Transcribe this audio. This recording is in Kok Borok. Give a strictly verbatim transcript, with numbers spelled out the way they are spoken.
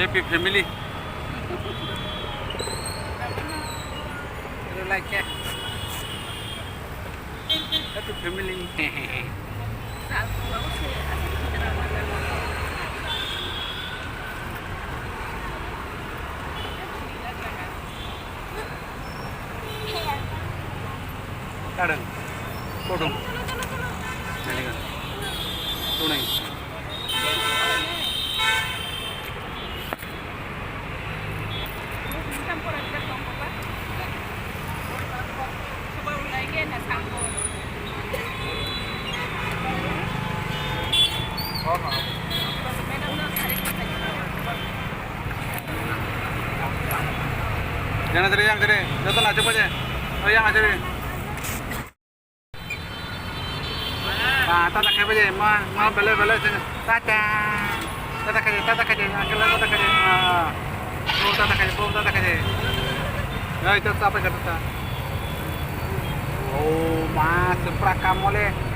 Happy family. Happy family. Kadang. Kodong. Naligan. Tunai. Yang tadi, yang tadi, joto nacho paje. Oh, yang acho paje. Ah, tata khai paje, ma, ma, bele, bele, sini. Tata. Tata khai, tata khai, uncle, tata khai. Ah. Oh, tata khai, oh, tata khai. Oi, tata, tata khai, tata. Oh, ma, supra kamole.